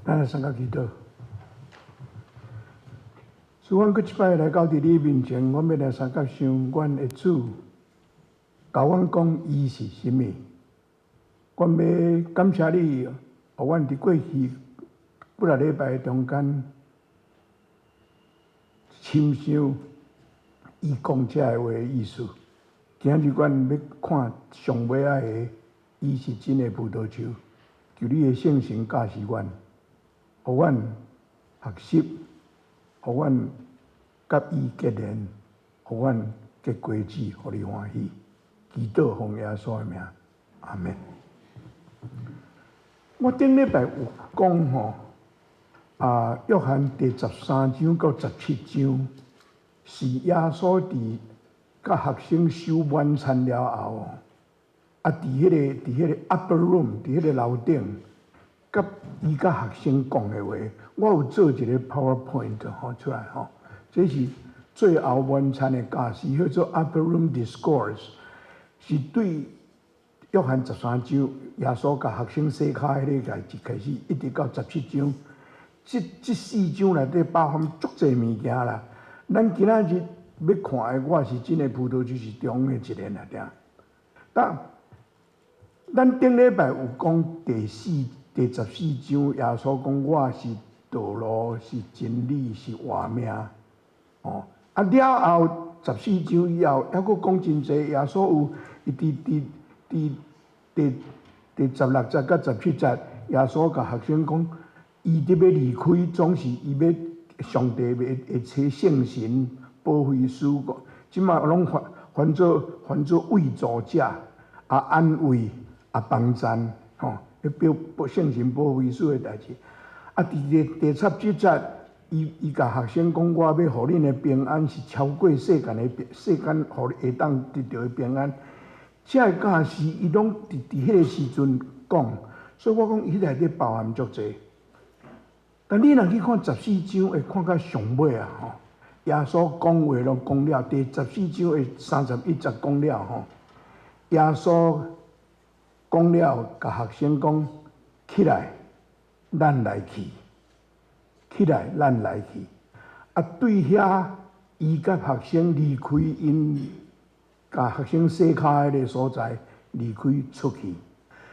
咱來三個祈禱。主，阮閣一擺來到佇你面前，阮欲來相佮想阮的主，共阮講伊是啥物。阮欲感謝你，予阮佇過去幾若禮拜中間，深想伊講這个話的意思。今日阮欲看上尾仔的，伊是真的葡萄樹，求你的聖神教示阮，予阮學習，予阮佮伊結連，予阮結果子，予你歡喜。祈禱奉耶穌的名，阿門。我頂禮拜有講吼，約翰第13章到十七章是耶穌佇佮學生守晚餐了後，佇彼個 upper room，佇彼個樓頂，佮伊佮學生講的話，我有做一個 PowerPoint 吼出來吼，這是最後晚餐的教示，叫做 Upper Room Discourse，是對約翰十三章耶穌共學生洗跤彼个代誌開始，一直到十七章，這四章內底包含足濟物件啦。咱今仔日欲看的，我是真的葡萄樹是中的一個爾爾。但咱頂禮拜有講第14章，耶穌講我是道路，是真理，是活命。哦，了後十四章以後，猶閣講真濟，耶穌有伊佇佇佇第16節佮17節，耶穌共學生講，伊佇欲離開，總是伊欲上帝會差聖神保惠師，這馬攏翻做慰助者，安慰，幫贊，吼，彼表聖神保惠師的代誌。佇第17節，伊共學生講，我欲予恁的平安是超過世間予會當得著的平安。這个教示伊攏佇彼个時陣講，所以我講伊內底包含足濟。但你若去看十四章，會看到上尾啊吼，耶穌講話攏講了，第14章的31節講了吼，耶穌講了，共學生講起來，咱來去，起來，咱來去。對遐，伊佮學生離開𪜶，共學生洗跤彼个所在，離開出去。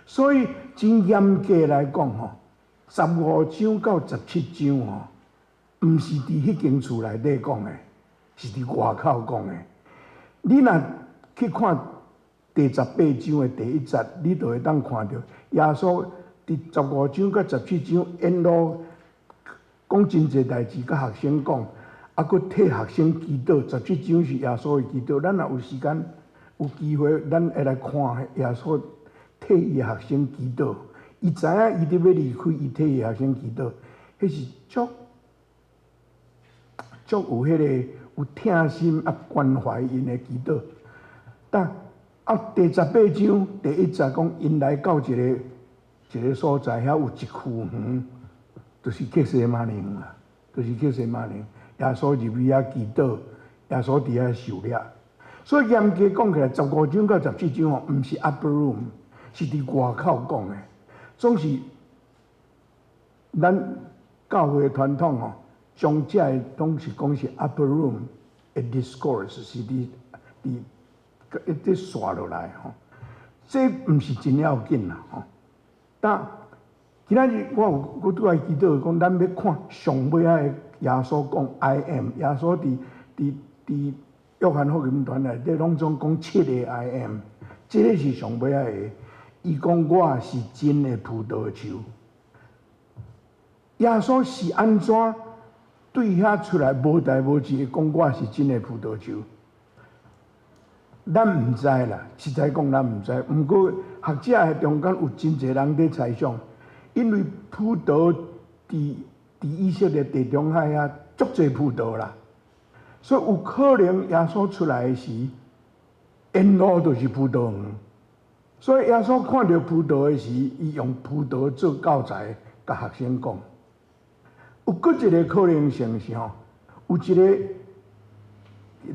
所以真嚴格來講吼，15章到十七章吼，毋是佇彼間厝內底講的，是佇外口講的。你若去看第18章的第一節，你就會當看著耶穌佇十五章到十七章沿路講真濟代誌，佮學生講，閣替學生祈禱。十七章是耶穌的祈禱，咱若有時間有機會，咱會來看耶穌替伊學生祈禱。伊知影伊佇欲離開，伊替伊學生祈禱，彼是足足有彼个有疼心關懷𪜶的祈禱。但第18章第一節講，𪜶來到一個所在，遐有一區園，就是客西馬尼園啦，就是客西馬尼。耶穌入去遐祈禱，耶穌佇遐受掠。所以嚴格講起來，十五章到十七章吼，毋是 upper room，是佇外口講的。總是咱教會傳統吼，將這个攏是講是 upper room 的 discourse，是佇一直紲落來吼。這毋是真要緊啦吼。但今仔日我有我拄愛祈禱講，咱欲看上尾仔的耶穌講 I am，耶穌佇約翰福音傳內底攏總講七个 I am，這个是上尾仔的。伊講我是真的葡萄樹。耶穌是按怎對遐出來無代無誌講我是真的葡萄樹？咱毋知啦，實在講咱毋知。毋過學者的中間有真濟人佇猜想，因為葡萄佇以色列地中海遐足濟葡萄啦，所以有可能耶穌出來時，沿路就是葡萄園。所以耶穌看著葡萄的時，伊用葡萄做教材，共學生講。有閣一個可能性是吼，有一個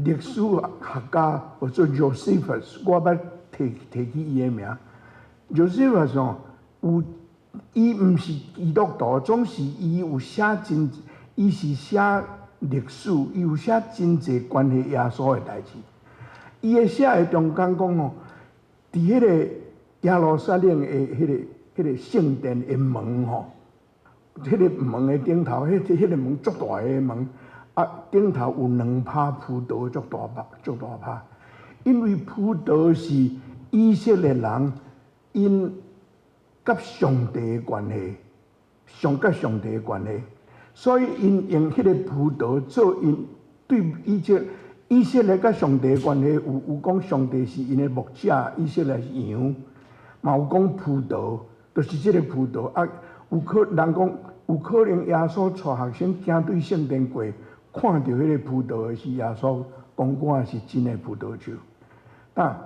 歷史學家叫做 Josephus，我捌提提起伊的名。Josephus 吼有伊毋是基督徒，總是伊有寫真，伊是寫歷史，伊有寫真濟關係耶穌的代誌。伊的寫的中間講吼，佇彼個耶路撒冷的彼個聖殿的門吼，彼個門的頂頭，彼個門足大个門，啊頂頭有兩棵葡萄足大棵，足大棵。因為葡萄是以色列人𪜶佮上帝的關係，上佮上帝的關係，所以𪜶用彼個葡萄做𪜶對以色列佮上帝的關係，有講上帝是𪜶的牧者，以色列是羊，嘛有講葡萄，就是這个葡萄啊。有可人講，有可能耶穌帶學生行對聖殿過，看著彼个葡萄的時，耶穌講我是真的葡萄樹。啊，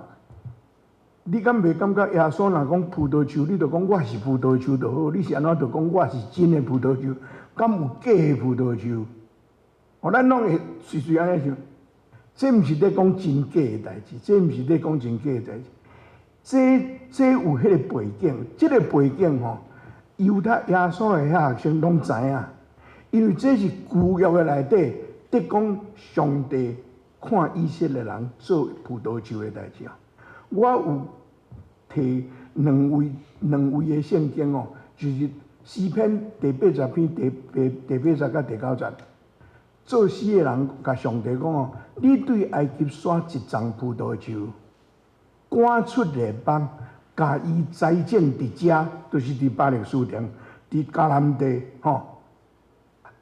你敢袂感覺耶穌若講葡萄樹，你就講我是葡萄樹就好？你是按怎就講我是真的葡萄樹？敢有假的葡萄樹？哦，咱攏會隨隨按呢想，這毋是咧講真假的代誌，這毋是咧講真假的代誌，這有彼个背景，這个背景吼，猶太耶穌的遐學生攏知影，因為這是舊約的內底，佇講上帝看以色列人做葡萄樹的代誌啊。我有提兩位的聖經哦，就是詩篇第八十篇第八節佮第九節。作詩的人共上帝講哦：你對埃及徙一叢葡萄樹，趕出列邦，共伊栽種佇遮，就是佇巴勒斯坦，佇迦南地，吼。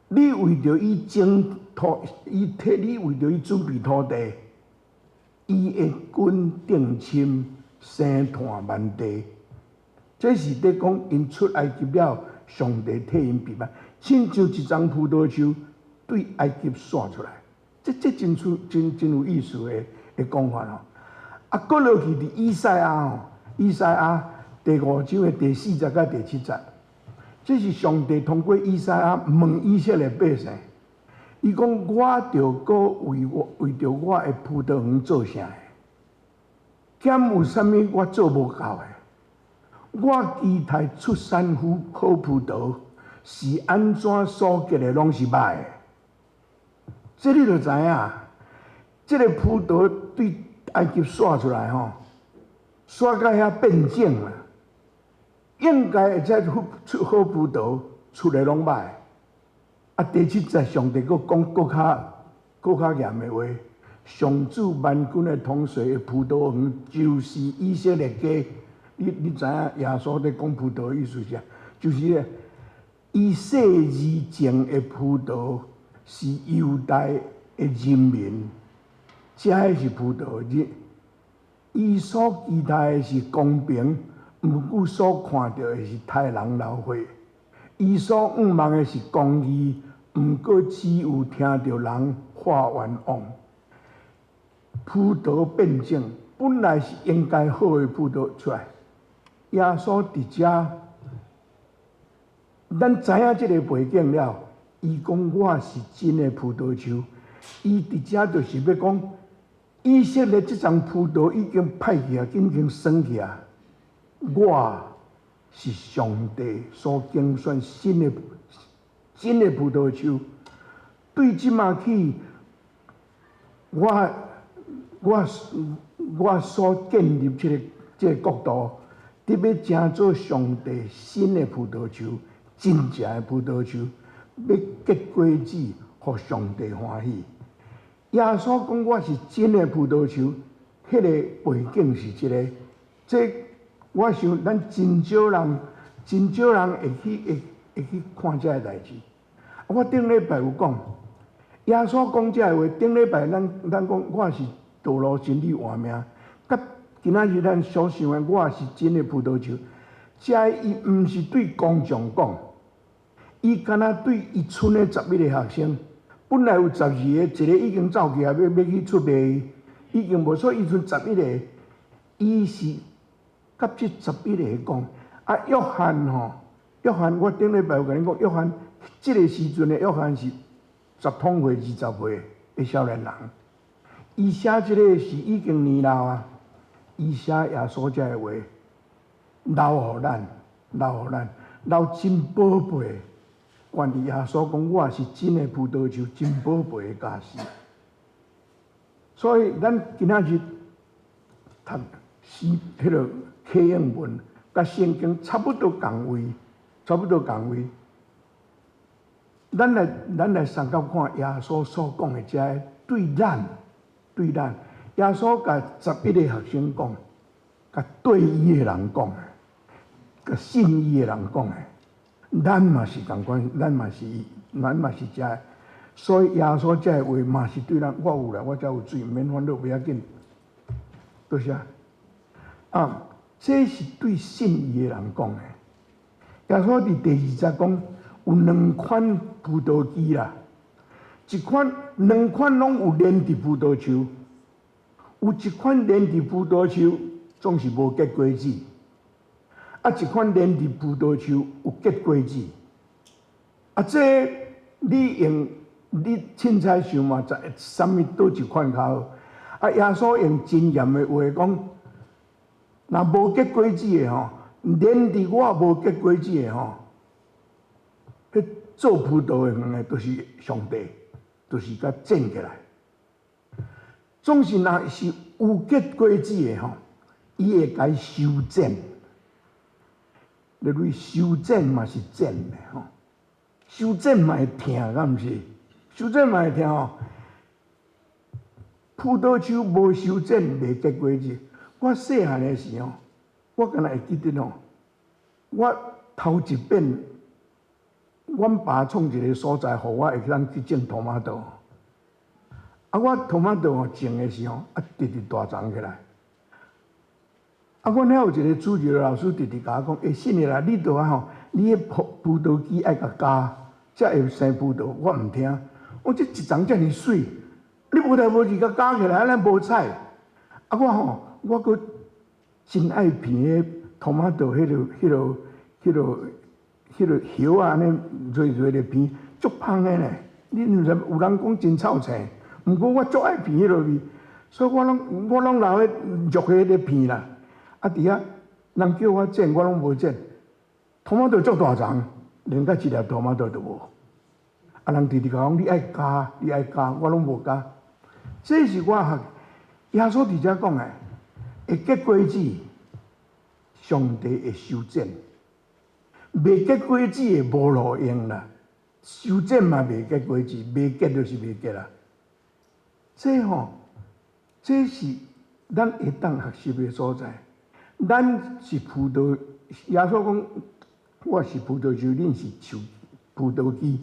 你為著伊種土，伊替你為著伊準備土地，伊的根定深，生湠滿地。這是佇講𪜶出埃及了，上帝替𪜶備辦，親像一叢葡萄樹對埃及徙出來。這真出真真有意思的講法吼。啊，閣落去佇以賽亞吼，以賽亞第五章的第四節佮第七節。這是上帝通過以賽亞問以色列百姓，伊講我著閣為我為著我的葡萄園做啥？敢有啥物我做無夠的？我期待出產好葡萄，是按怎所結的攏是歹的？這你就知影，這个葡萄對埃及徙出來吼，徙到遐變種啦。應該會使出好葡萄，出來攏歹。啊，第七節上帝閣講閣較嚴的話，上主萬軍的統帥的葡萄園就是以色列家。你知影耶穌佇講葡萄的意思是啥？就是伊細膩種的葡萄是猶大的人民，這个是葡萄。伊所期待的是公平。毋過所看著的是刣人流血，伊所向望的是公義，毋過只有聽著人喊冤枉。葡萄變種，本來是應該好的葡萄出來。耶穌佇遮，咱知影這个背景了。伊講我是真的葡萄樹，伊佇遮就是欲講，以色列這叢葡萄已經歹去啊，已經酸去啊。我是上帝所揀選新的真的葡萄樹，對這馬起，我所建立這个國度，得欲成做上帝新的葡萄樹，真正的葡萄樹，欲結果子，予上帝歡喜。耶穌講我是真的葡萄樹，彼个背景是這个，這我想咱真少人，真少人會去看這个代誌。我頂禮拜有講，耶穌講這个話，頂禮拜咱講我是道路真理活命，佮今仔日咱所想的我是真的葡萄樹，這伊毋是對公眾講，伊敢若對伊賰的十一个學生，本來有十二個，一个已經走去啊，欲去出賣，已經無，所以伊賰十一个，伊是佮這十一个講。啊，約翰吼，約翰，我頂禮拜有共恁講，約翰這个時陣的約翰是十通歲、20歲的少年人，伊寫這个是已經年老啊，伊寫耶穌這个話，留予咱，留予咱，留真寶貝。關於耶穌講，我是真的葡萄樹，真寶貝的家私。所以咱今仔日讀詩，彼个啟應文，佮聖經差不多仝位，差不多仝位。咱來參考看耶穌所講的這个對咱，對咱，耶穌共11個學生講，共對伊的人講，共信伊的人講的，咱嘛是仝款，咱嘛是，咱嘛是這个。所以耶穌這個話嘛是對咱，我有啦，我遮有水，毋免煩惱，不要緊。多謝。啊，這是對信伊的人講的。耶穌佇第二節講，有兩款葡萄枝啦，一款、兩款攏有連佇葡萄樹，有一款連佇葡萄樹，總是無結果子；啊，一款連佇葡萄樹有結果子。啊，這你用你凊彩想嘛，知啥物佗一款較好？啊，耶穌用真嚴的話講，若無結果子的吼，連佇我無結果子的吼，彼做葡萄的園的，就是上帝，就是共剪起來。總是若是有結果子的吼，伊會共修剪。你類修剪嘛是剪的吼，修剪嘛會疼，敢毋是？修剪嘛會疼吼。葡萄樹無修剪袂結果子。我細漢的時候，我敢若會記得吼，我頭一遍，阮爸創一个所在，予我會當去種トマト。啊，我トマト吼種的時候，啊，直直大叢起來。啊，阮遐有一个主日老師直直共我講，欸，信的啦，你著愛吼，你彼葡萄枝愛共加，才會生葡萄。我毋聽，我這一叢遮爾媠，你無代無誌共加起來，按呢無彩。啊，我吼，我閣真愛鼻彼トマト，彼个葉仔按呢熱熱的鼻，足芳的呢。你毋知有人講真臭腥，毋過我足愛鼻彼个味，所以我攏留彼肉彼个鼻啦。啊，佇遐人叫我剪，我攏無剪。トマト足大叢，連甲一粒トマト都無。啊，人直直共我講，你愛加，你愛加，我攏無加。這是我學耶穌佇遮講的，會結果子，上帝會修剪；袂結果子的無路用啦。修剪嘛袂結果子，袂結就是袂結啦。這吼，這是咱會當學習的所在。咱是葡萄，耶穌講，我是葡萄樹，恁是樹葡萄枝。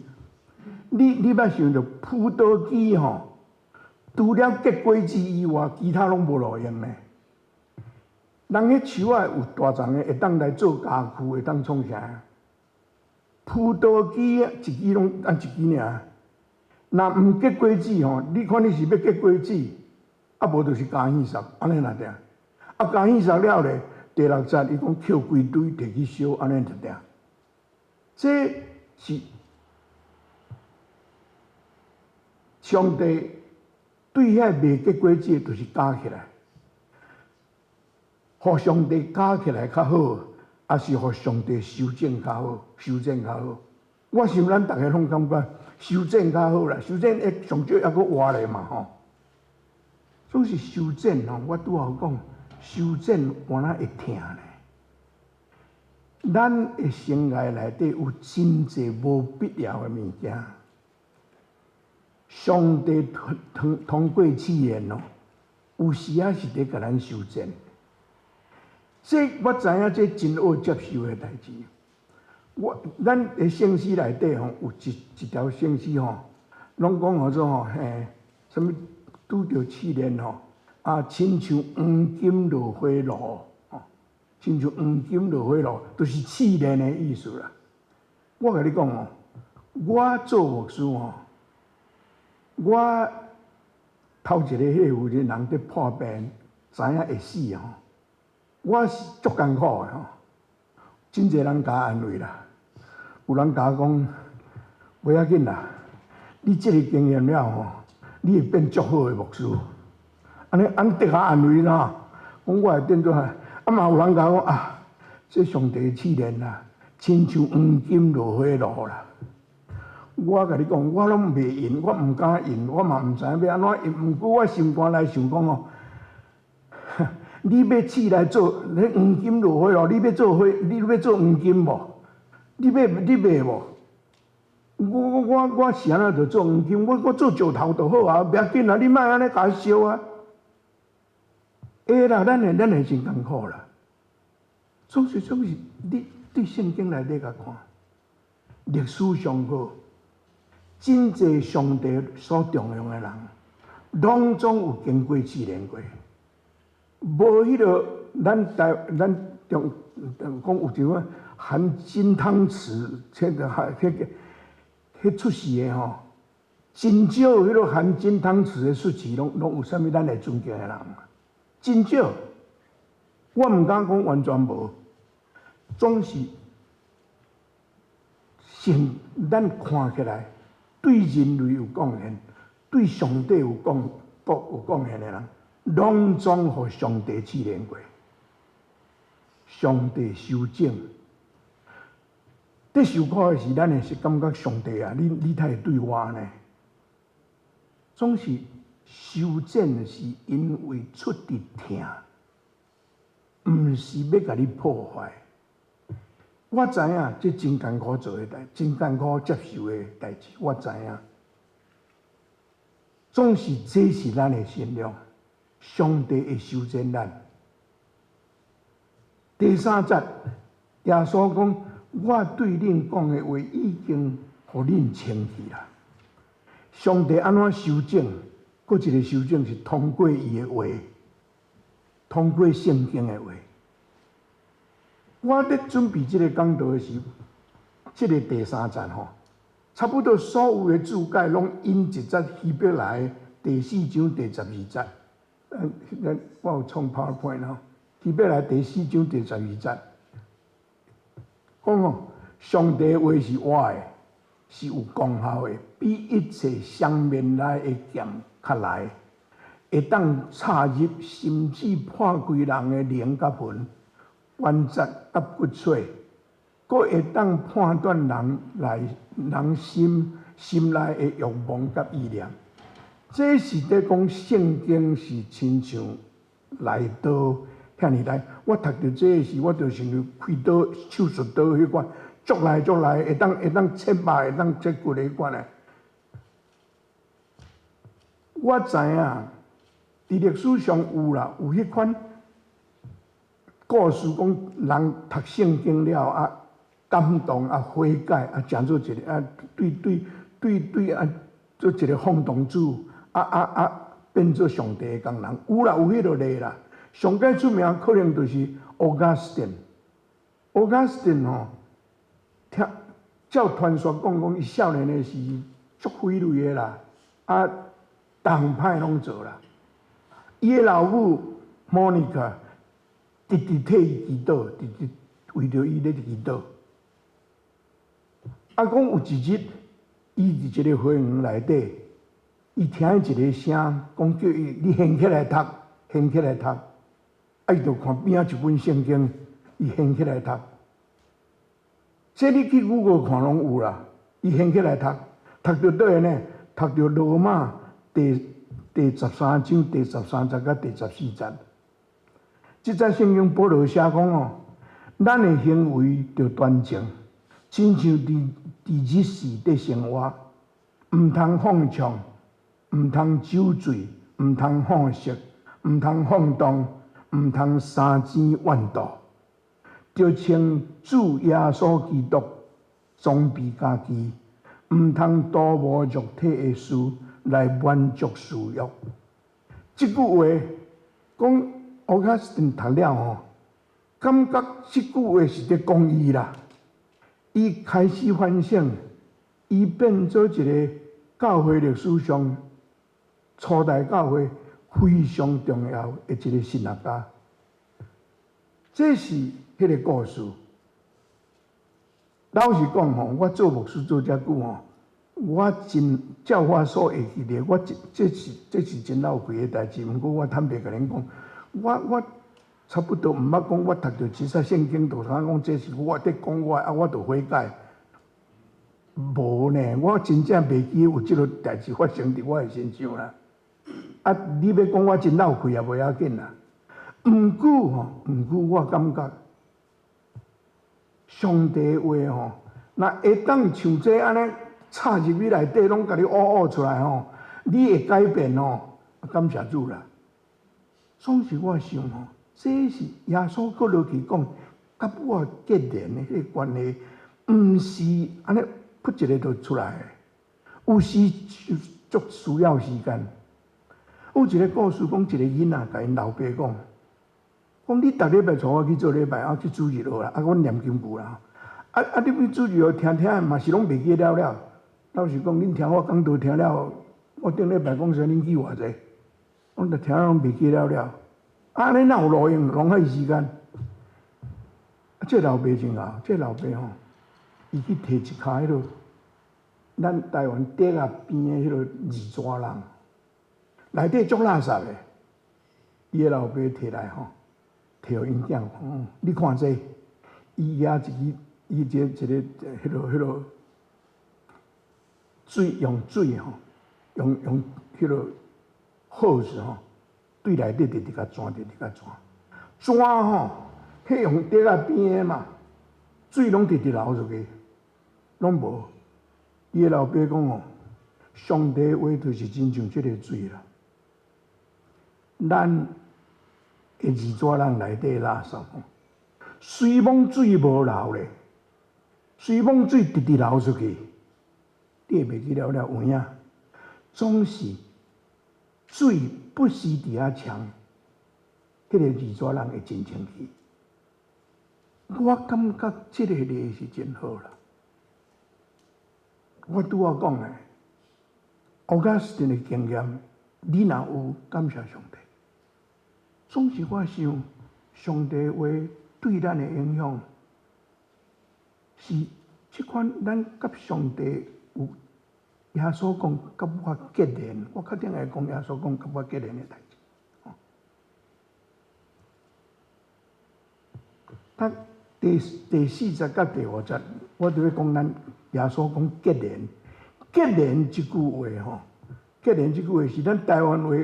你捌想著葡萄枝吼，除了結果子以外，其他攏無路用呢。人彼樹仔有大叢的，會當來做家具，會當創啥？葡萄枝一支攏按一支爾。若毋結果子吼，你看你是欲結果子，啊無就是加耳索，按呢爾定。啊，加耳索了咧，第六節伊講抾規堆提去燒，按呢就定。這是上帝對遐袂結果子的，就是加起來，予上帝加起來較好，抑是予上帝修剪較好？修剪較好。我想咱逐个攏感覺修剪較好啦，修剪會上少猶閣活咧嘛吼。總是修剪吼，我拄仔講修剪敢若會疼咧。咱的生涯內底有真濟無必要的物件，上帝通過試驗哦，有時仔是佇共咱修剪。這我知影，這真好接受的代誌。我咱的聖詩內底吼，有一條聖詩吼，攏講號做吼，嘿，啥物拄著試煉吼，啊，親像黃金落火爐，吼，親像黃金落火爐，就是試煉的意思啦。我共你講哦，我做牧師吼，我頭一個彼個有人佇破病，知影會死吼，我是足艱苦的吼，真濟人共我安慰啦。有人共我講，無要緊啦，你這個經驗了吼，你會變足好的牧師。按呢按得較安慰啦，講我會變做啊嘛有人共我講啊，這上帝試煉啦，親像黃金落火爐啦。我共你講，我攏袂印，我毋敢印，我嘛毋知影欲按怎印。毋過我心肝內想講哦，你欲試來做，彼黃金落火爐，你欲做火，你欲做黃金無？你欲你欲無？我我我我是按怎就做黃金？我我做石頭就好啊，袂要緊啊，你莫按呢共我燒啊！會啦，咱會真艱苦啦。總是你對聖經內底共看，歷史上好，真濟上帝所重用的人，攏總有經過試煉過。無彼個，咱台咱中講有一款含金湯匙，這個彼個彼出世的吼，真少彼個含金湯匙的出世，攏有啥物咱會尊敬的人，真少。我毋敢講完全無，總是先咱看起來對人類有貢獻、對上帝有貢國有貢獻的人，攏總予上帝試煉過，上帝修整。佇受苦的時，咱會是感覺上帝啊，你哪會對我按呢？總是修整是因為出佇疼，毋是欲共你破壞。我知影這真艱苦做的代，真艱苦接受的代誌，我知影。總是這是咱的信仰，上帝會修整咱。第三節，耶穌講：我對恁講的話已經予恁清氣啦。上帝按怎修整？閣一個修整是通過伊的話，通過聖經的話。我佇準備這个講道的時，這个第三節吼，差不多所有的注解攏引一節希伯來第四章第十二節。我有創 PowerPoint 吼，希伯來第四章第十二節，講吼，上帝話是活的，是有功效的，比一切雙面刃的劍較利，會當插入甚至破開人的靈佮魂、關節佮骨髓，閣會當判斷人內人心心內的慾望佮意念。這是佇講聖經是親像利刀遐爾利。我讀著這个時，我就想著開刀手術刀彼款，足利足利，會當切肉，會當切骨彼款的。我知影，佇歷史上有啦，有彼款故事，講人讀聖經了啊，感動啊，悔改啊，成做一个啊，對對對對啊，做一个放蕩子啊啊啊，變做上帝的工人，有啦，有彼个例啦。上蓋出名可能就是 Augustine。Augustine 吼，聽照傳說講講，伊少年的時足匪類的啦，啊，逐項歹攏做啦。伊的老母 Monica 直直替伊祈禱，直直為著伊咧祈禱。啊，講有一日，伊佇一个花園內底，伊聽見一个聲，講叫伊你掀起來讀，掀起來讀。啊，伊就看邊仔一本聖經，伊掀起來讀。這你去 Google 看攏有啦。伊掀起來讀，讀著佗位呢？讀著羅馬第13章第十三節佮第14節。這節聖經保羅寫講哦，咱的行為著端正，親像佇日時佇生活，毋通放暢，毋通酒醉，毋通好色，毋通放蕩，毋通相爭怨妒，著穿主耶穌基督裝備家己，毋通圖謀肉體的事來滿足私欲。這句話講，奧古斯丁讀了吼，感覺這句話是佇講伊啦。伊開始反省，伊變做一个教會歷史上初代教會非常重要的一个神學家。這是彼个故事。老實講吼，我做牧師做遮久吼，我真照我所會記得，我這這是這是真老氣的代誌。毋過我坦白共恁講，我差不多毋捌講我讀著一節聖經，就通講這是我佇講我，啊，我就悔改。無呢，我真正袂記有這個代誌發生佇我的身上啦。啊，你欲講我真落氣也無要緊啦。毋過吼，毋過我感覺上帝話吼，若會當像這按呢插入去內底，攏共你挖挖出來吼，你會改變吼，感謝主啦。總是我想吼，這是耶穌閣落去講，佮我結連的彼個關係，毋是按呢噗一下就出來的，有時足需要時間。有一個故事講，一個囡仔共𪜶老爸講，講你逐禮拜帶我去做禮拜，啊去主日學啦，啊阮念經句啦，啊啊你去主日學聽聽，嘛是攏袂記了了。老實講，恁聽我講道聽了，我頂禮拜講啥，恁記偌濟？阮就聽攏袂記了了。啊，按呢哪有路用？浪費時間。啊，這老爸真𠢕，這老爸吼，伊去提一跤彼落，咱台灣竹仔編的彼落字紙籠，內底足垃圾的。伊的老爸提來吼，提予𪜶囝講，你看這，伊舉一支，伊一個一個彼落彼落水用水吼，用用彼落 hose 吼，對內底直直共攢，直直共攢，攢吼，彼用竹仔編的嘛，水攏直直流出去，攏無。伊的老爸講吼，上帝話就是親像這個水啦，咱的字紙籠內底垃圾吼，雖罔水無流咧，雖罔水直直流出去，你會袂記了了有影，總是水不時佇遐沖，彼個字紙籠會真清氣。我感覺這個例是真好啦。我拄仔講的，Augustine 的經驗，你若有感謝上帝，總是我想，上帝話對咱的影響，是這款咱佮上帝有耶穌講佮我結連，我較定會講耶穌講佮我結連的代誌。他第第四節佮第五節，我就欲講咱耶穌講結連，結連這句話吼，結連這句話是咱台灣話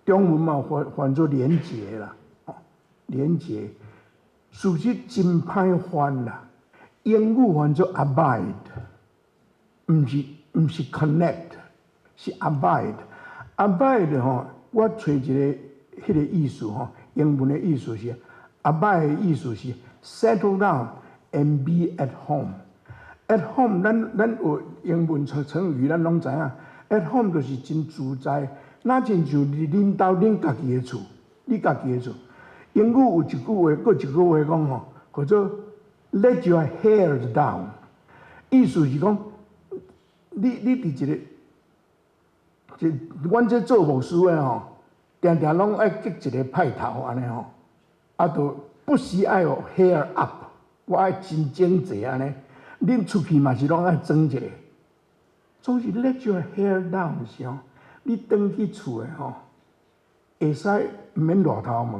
中文嘛翻翻做連結啦，吼，連結，事實真歹翻啦，英語翻做 abide，毋是毋是 connect，是 abide，abide 吼，我揣一个彼個意思吼，英文的意思是 abide 的意思是 settle down and be at home。at home，咱咱有英文成成語，咱攏知影。at home 就是真自在，若親像佇恁兜恁家己的厝，你家己的厝。英語有一句話，閣一句話講吼，叫做 let your hair down，意思是講，你你佇一個，一阮這做牧師的吼，定定攏愛激一個派頭按呢吼，啊，就不時愛有 hair up，我愛真整齊按呢。恁出去嘛是攏愛裝一下，總是 let your hair down 時吼，你轉去厝的吼，會使毋免亂頭毛，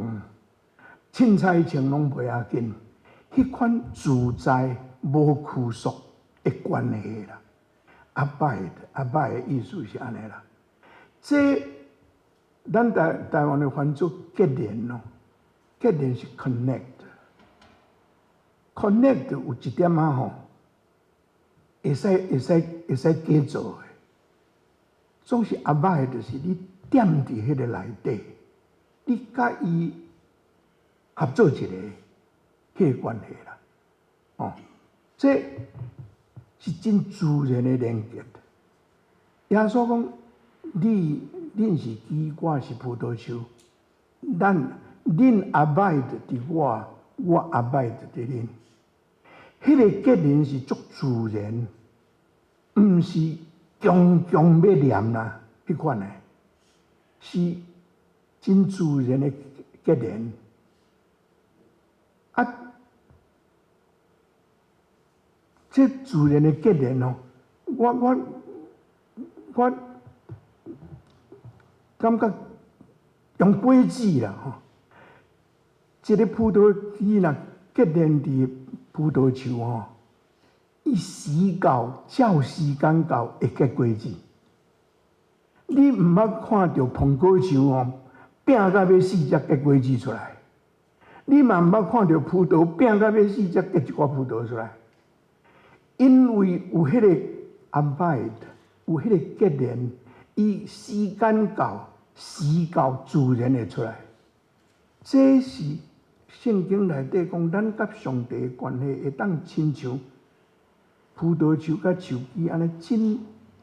凊彩穿攏袂要緊，彼款自在無拘束的關係啦。abide abide 的意思是按呢啦。這咱台台灣的翻做結連咯，結連是 connect，connect 有一點仔吼。會使會使會使假做的，總是 abide 就是你踮佇彼個內底，你佮伊合做一個彼個關係啦。哦，這是真自然的連結。耶穌講：你恁是枝，我是葡萄樹，咱恁 abide 佇我，我 abide 佇恁。彼個結連是足自然，毋是強強欲連啦，彼款的，是真自然的結連。啊，這自然的結連哦，我我我感覺用果子啦吼，一个葡萄枝若結連佇葡萄樹吼，伊時到照時間到會結果子。你毋捌看著蘋果樹吼，拚甲欲死才結果子出來。你嘛毋捌看著葡萄拚甲欲死才結一寡葡萄出來。因為有彼個 abide，有彼個結連，伊時間到，時到自然會出來。這是聖經內底講，咱佮上帝的關係會當親像葡萄樹佮樹枝按呢真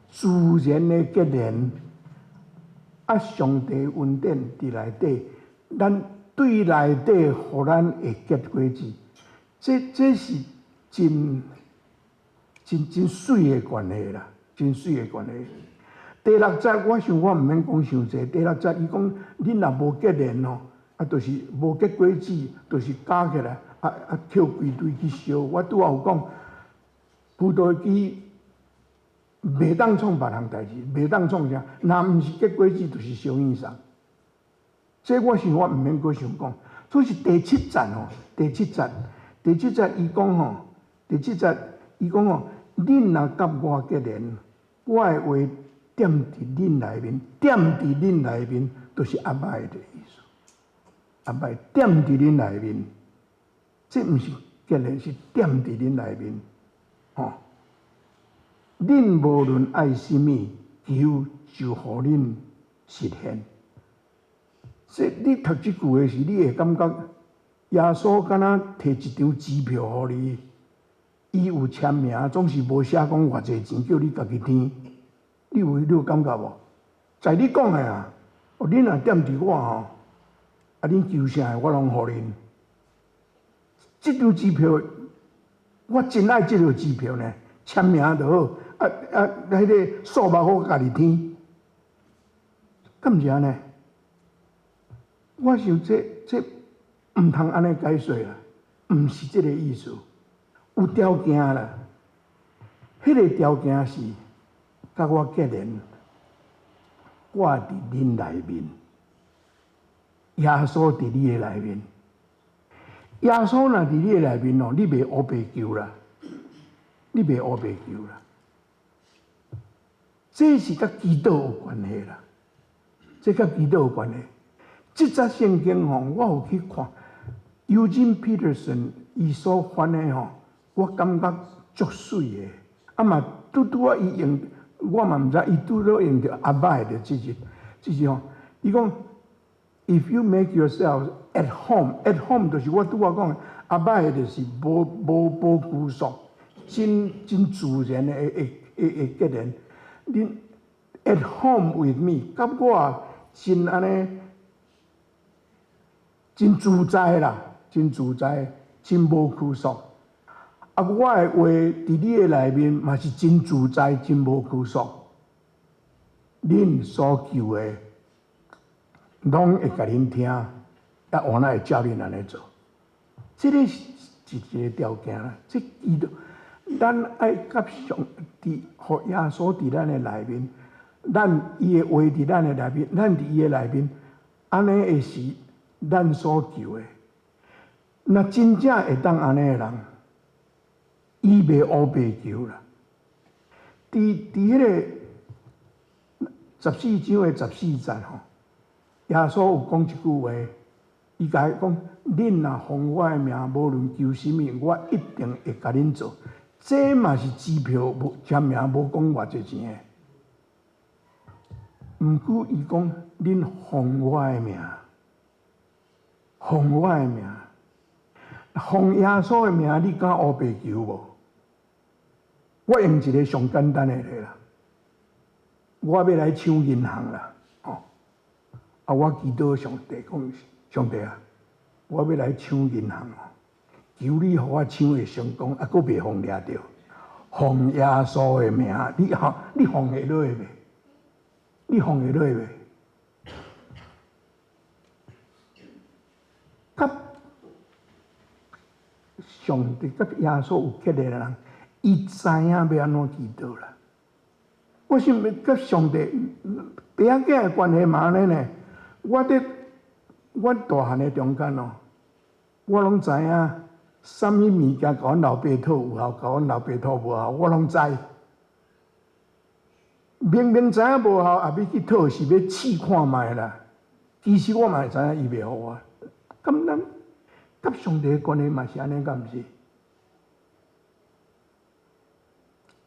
自然的結連。啊，上帝恩典佇內底，咱對內底予咱會結果子，這是真真真媠的關係啦，真媠的關係。第六節，我想我毋免講傷濟。第六節伊講，恁若無結連吼，啊，就是無結果子，就是加起來，啊，抾規堆去燒。我拄仔有講，葡萄枝袂當創別項代誌，袂當創啥，若毋是結果子，就是燒耳送。這我想我毋免閣想講。所以是第七節吼，第七節，第七節伊講吼，第七節伊講吼，恁若佮我結連，我的話踮佇恁內面，踮佇恁內面，就是 abide 的意思。abide 踮佇恁內面，這毋是結連，是踮佇恁內面，吼。恁無論愛啥物，求就予恁實現。這你讀這句話時，你會感覺耶穌敢若提一張支票予你，伊有簽名，總是無寫講偌濟錢，叫你家己添。你有感覺無？在你講的啊，恁若踮佇我吼，啊，恁求啥我攏予恁。這張支票，我真愛這張支票呢，簽名就好。啊啊，彼個數目我家己添，敢毋是按呢？我想這毋通按呢解說啦，毋是這個意思，有條件啦。彼個條件是佮我結連，我佇恁內面，耶穌佇你的內面。耶穌若佇你的內面哦，你袂烏白求啦，你袂烏白求啦。這是佮祈禱有關係啦，這佮祈禱有關係。這節聖經吼，我有去看，Eugene Peterson 伊所翻的吼，我感覺足媠的。啊嘛，拄拄仔伊用，我嘛毋知伊拄好用著 abide 的這字，這字吼，伊講，If you make yourself at home，at home 就是我拄仔講的，abide 就是無拘束，真真自然的會結連。恁 at home with me，佮我真按呢，真自在啦，真自在，真無拘束。啊，我的話佇你的內面嘛是真自在，真無拘束。恁所求的，攏會共恁聽，啊，原來會照恁按呢做。這個是一個條件啦。這伊都，咱愛佮上帝，予耶穌佇咱的內面，咱伊的話佇咱的內面，咱佇伊的內面，按呢會是咱所求的。若真正會當按呢的人，伊袂烏白求啦。佇彼個14章的14節吼，耶穌有講一句話，伊共伊講：恁若奉我的名，無論求啥物，我一定會共恁做。這嘛是支票無簽名，無講偌濟錢的。毋過伊講：恁奉我的名，奉我的名，奉耶穌的名，你敢烏白求無？我用一個上簡單的例啦，我欲來搶銀行啦，吼！啊，我祈禱上帝講：上帝啊，我欲來搶銀行哦，求你予我搶會成功，啊，閣袂予掠著。奉耶穌的名，你吼，你奉會落袂？你奉會落袂？佮上帝佮耶穌有結連的人，伊知影欲按怎祈禱啦。我想欲佮上帝爸仔囝的關係嘛按呢呢。我佇阮大漢的中間哦，我攏知影，啥物物件共阮老爸討有效，共阮老爸討無效，我攏知。明明知影無效，也欲去討，是欲試看覓啦。其實我嘛會知影伊袂予我。敢咱佮上帝的關係嘛是按呢，敢毋是？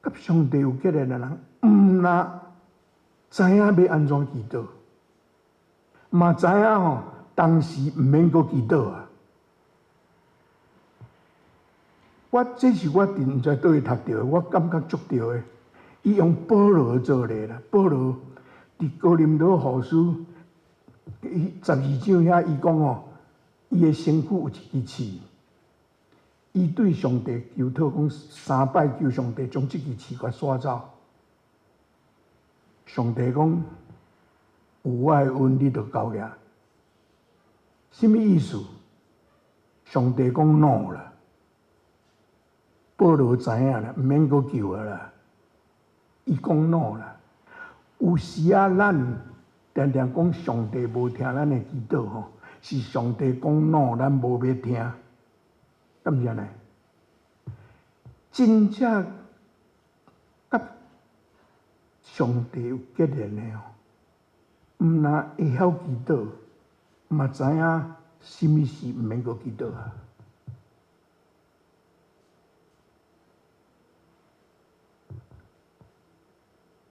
佮上帝有結連的人，毋若知影欲按怎祈禱，嘛知影吼，當時毋免閣祈禱啊。我這是我佇毋知佗位讀著的，我感覺足對的。伊用保羅做例啦，保羅佇哥林多後書伊十二章遐，伊講吼，伊的身軀有一支刺，伊對上帝求討講三擺求上帝將這支刺共徙走。上帝講有我的恩，你就夠額。啥物意思？上帝講 no 啦，保羅知影啦，毋免閣求啊啦。伊講 no 啦。有時仔咱定定講上帝無聽咱的祈禱吼，是上帝講 no，咱無欲聽，敢毋是按呢？真正佮上帝有結連的吼，毋若會曉祈禱，嘛知影啥物事毋免閣祈禱啊。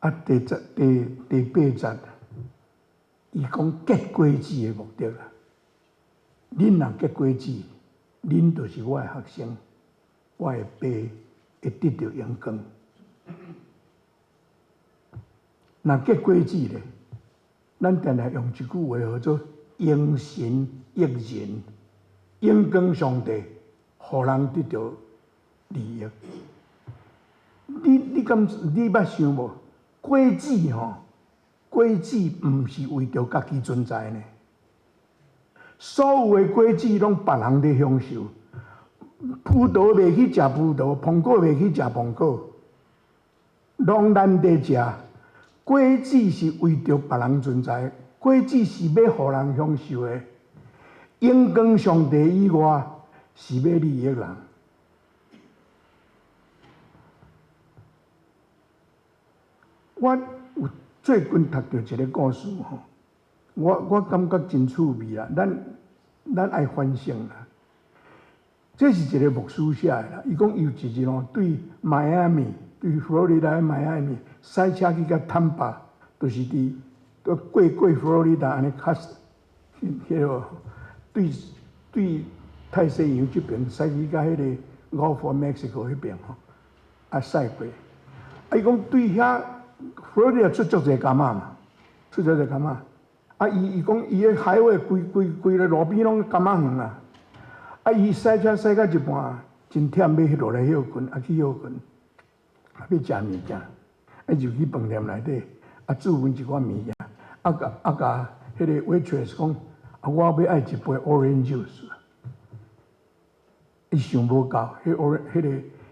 啊，第十、第第八節，伊講結果子的目的啦。恁若結果子，恁就是我的學生，我的爸會得著榮光。若結果子咧，咱定定用一句話號做榮神益人，榮光上帝，予人得著利益。你你敢你捌想無？果子吼，果子毋是為著家己存在呢。所有的果子攏別人咧享受，葡萄袂去食葡萄，蘋果袂去食蘋果，攏咱佇食。果子是為著別人存在，果子是欲予人享受的。榮光上帝以外，是欲利益人。我有最近讀著一個故事吼，我我感覺真趣味啦。咱咱愛反省啦。這是一個牧師寫的啦。伊講伊有一日吼，對邁阿密，對佛羅里達的邁阿密，駛車去到坦巴，就是佇過過佛羅里達按呢較，彼個對對大西洋這邊駛去到彼個 Gulf of Mexico 彼邊吼，啊駛過。啊，伊講對遐。佛羅里達出足濟柑仔嘛，出足濟柑仔。啊，伊伊講伊个海尾規規規个路邊攏柑仔園啦。啊，伊駛車駛到一半，真忝，欲落來歇睏，啊去歇睏，啊欲食物件，啊就去飯店內底，啊注阮一寡物件，啊共啊共彼个 waitress 講，啊我欲愛一杯 orange juice。伊想無夠，彼 orange 彼个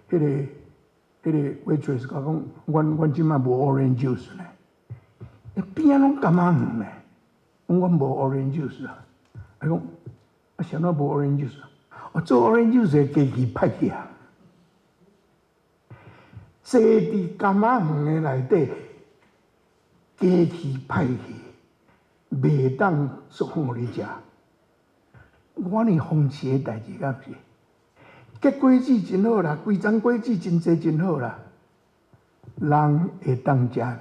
彼个。彼个 waitress 共講，阮阮這擺無 orange juice 呢，邊仔攏柑仔園呢，講阮無 orange juice 啊，伊講啊，啥物無 orange juice？哦，做 orange juice 的機器歹去啊，坐佇柑仔園的內底，機器歹去，袂當做予你食。我呢諷刺的代誌敢毋是？結果子真好啦，規欉果子真濟真好啦。人會當食袂？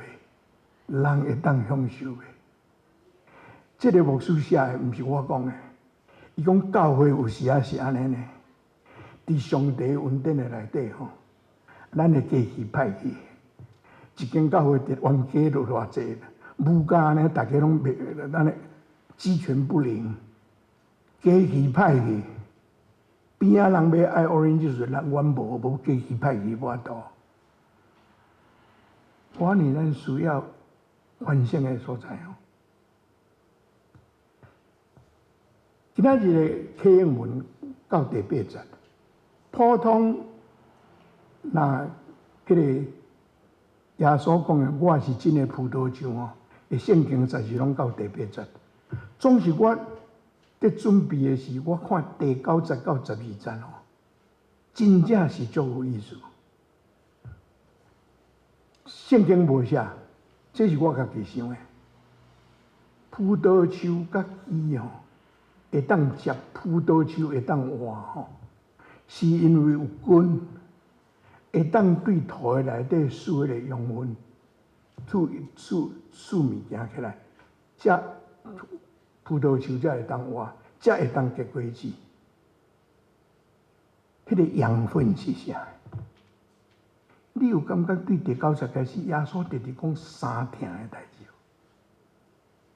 人會當享受袂？這個牧師寫的，毋是我講的。伊講教會有時仔是按呢呢，佇上帝恩典的內底吼，咱的機器歹去，一間教會佇冤家就偌濟，母家按呢，逐家攏袂按呢雞犬不寧，機器歹去。邊仔人欲愛 orange juice，咱阮無無機器歹去無法度。我呢，咱需要反省的所在哦。今仔日的啟應文到第八節，普通若彼個耶穌講的，我是真的葡萄樹哦。的聖經實是攏到第八節，總是我佇準備的時，我看第九節到十二節吼，真正是足有意思。聖經無寫，這是我家己想的。葡萄樹佮枝吼，會當結葡萄樹會當活吼，是因為有根，會當對土的內底輸彼个養分，輸輸輸物件起來，才葡萄樹才會當活，才會當結果子。彼個養分是啥？你有感覺對第九節開始，耶穌直直講三疼的代誌？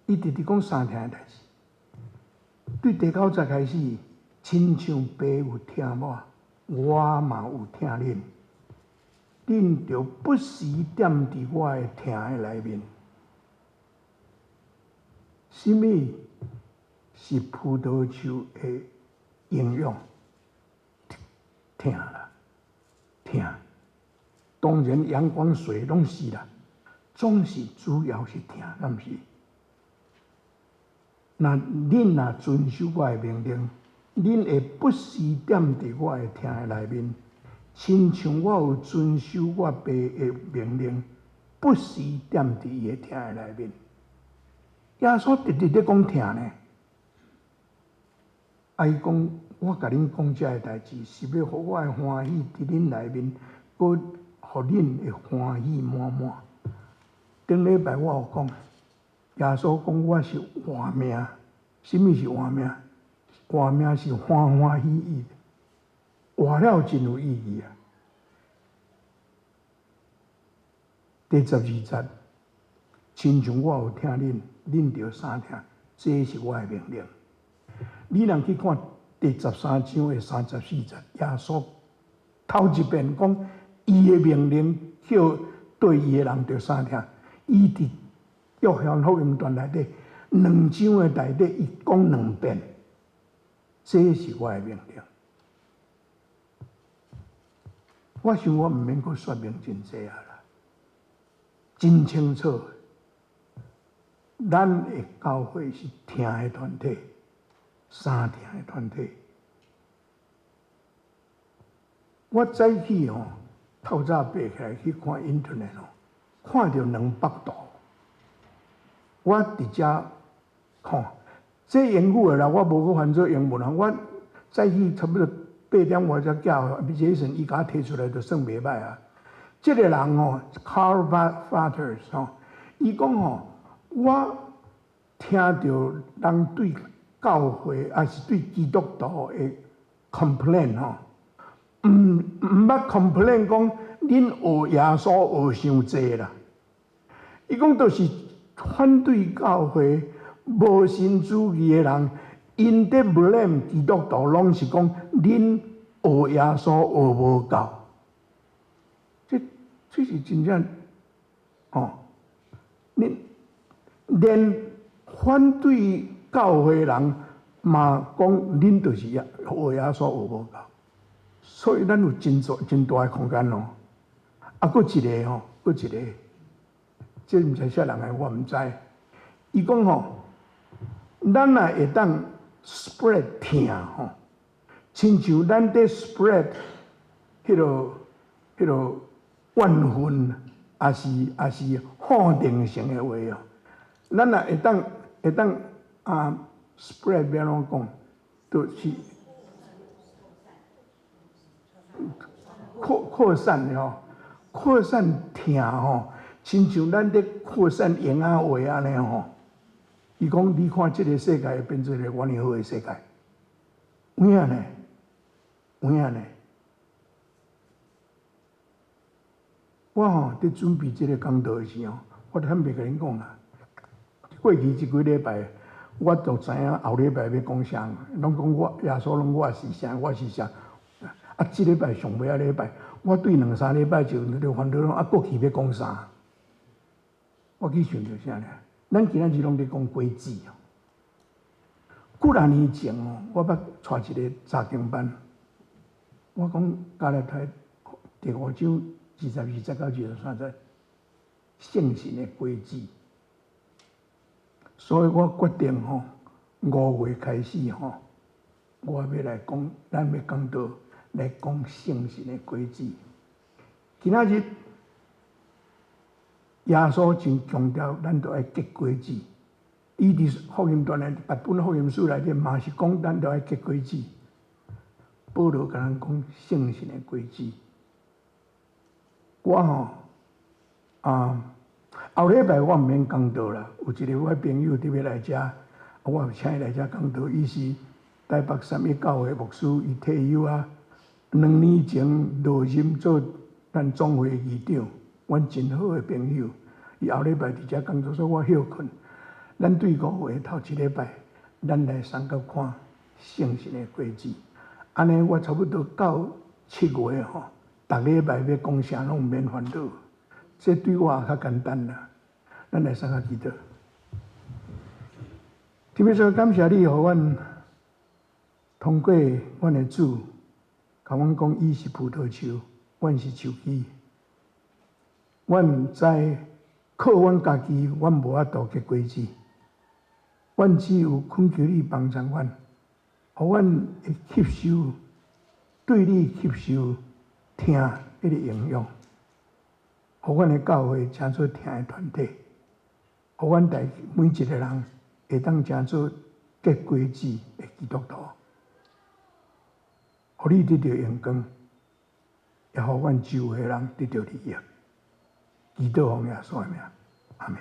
伊直直講三疼的代誌。對第九節開始，親像爸有疼我，我嘛有疼恁。恁著不時踮佇我的疼的內面。啥物是葡萄樹的營養？疼啦，疼。當然，陽光、水攏是啦，總是主要是疼，敢毋是？若恁若遵守我的命令，恁會不時踮佇我的疼的內面，親像我有遵守我爸的命令，不時踮佇伊的疼的內面。耶穌直直咧講疼呢，啊！伊講，我共恁講這个代誌，是欲予我的歡喜佇恁內面，閣予恁的歡喜滿滿。頂禮拜我有講，耶穌講我是活命，啥物是活命？活命是歡歡喜喜，活了真有意義啊！第十二節，親像我有疼恁，恁著相疼，這是我的命令。你若去看第十三章的三十四節，耶穌頭一遍講伊的命令，叫對伊的人著相疼。伊佇約翰福音傳內底兩章的內底，伊講兩遍，這是我的命令。我想我毋免閣說明真濟啊啦，真清楚。咱的教會是疼的團體，相疼的團體。我早起吼，透早爬起來去看 Internet 吼，看著兩幅圖。我佇遮看，這英語的啦，我無閣翻做英文啊。我早起差不多八點外才叫傑森，伊共我提出來就算袂䆀啊。這個人吼，Karl Vaters 吼，伊講吼，我聽著人對教會抑是對基督徒的 complain 吼，毋捌 complain 講恁學耶穌學傷濟啦。伊講就是反對教會無神主義的人，𪜶佇 blame 基督徒，攏是講恁學耶穌學無夠。這這是真正吼，恁連反對教會人嘛講恁就是學耶穌學無夠，所以咱有真大真大的空間哦。啊，閣一個吼，閣一個，這毋知啥人的，我毋知。伊講吼，咱若會當 spread 疼吼，親像咱佇 spread 彼個怨恨，抑是否定性的話哦。咱若會當啊 spread 欲按怎講，就是擴散吼，擴散疼吼，親像咱佇擴散閒仔話按呢吼。伊講，你看這个世界會變做一個偌爾好的世界，有影呢？有影呢？我吼佇準備這个講道的時候，我坦白共恁講啦，過去這幾禮拜，我就知影後禮拜欲講啥，攏講我耶穌攏我是啥，我是啥。啊，這禮拜上尾仔禮拜，我對兩三禮拜就咧煩惱，啊，過去欲講啥？我去想著啥呢？咱今仔日攏佇講果子哦。幾若年前哦，我捌帶一个查經班，我講加拉太第五章二十二節到二十三節，聖神的果子。所以我決定吼， 5月開始吼，我欲來講，咱欲講道來講聖神的果子。今仔日耶穌真強調，咱著愛結果子。伊佇福音段的別本福音書內底嘛是講，咱著愛結果子。保羅共咱講聖神的果子。我吼啊，後禮拜我毋免講道啦，有一个我朋友特別來遮，我有請伊來遮講道。伊是台北三一教會牧師，伊退休啊，2年前落任做咱總會議長，阮真好的朋友。伊後禮拜佇遮講道，所以我歇睏。咱對5月頭一禮拜，咱來相佮看聖神的果子。按呢，我差不多到7月吼，逐禮拜欲講啥攏毋免煩惱，這對我也較簡單啦。咱來相佮祈禱。特別說感謝你，予阮通過阮的主，共阮講，伊是葡萄樹，阮是樹枝。阮知靠阮家己，阮無法度結果子。阮只有懇求你幫助阮，予阮會吸收，對你吸收疼彼个營養，予阮的教會成做疼的團體，予阮大每一个人會當成做結果子的基督徒，予你得著榮光，也予阮周圍的人得著利益。祈禱奉耶穌的名，阿門。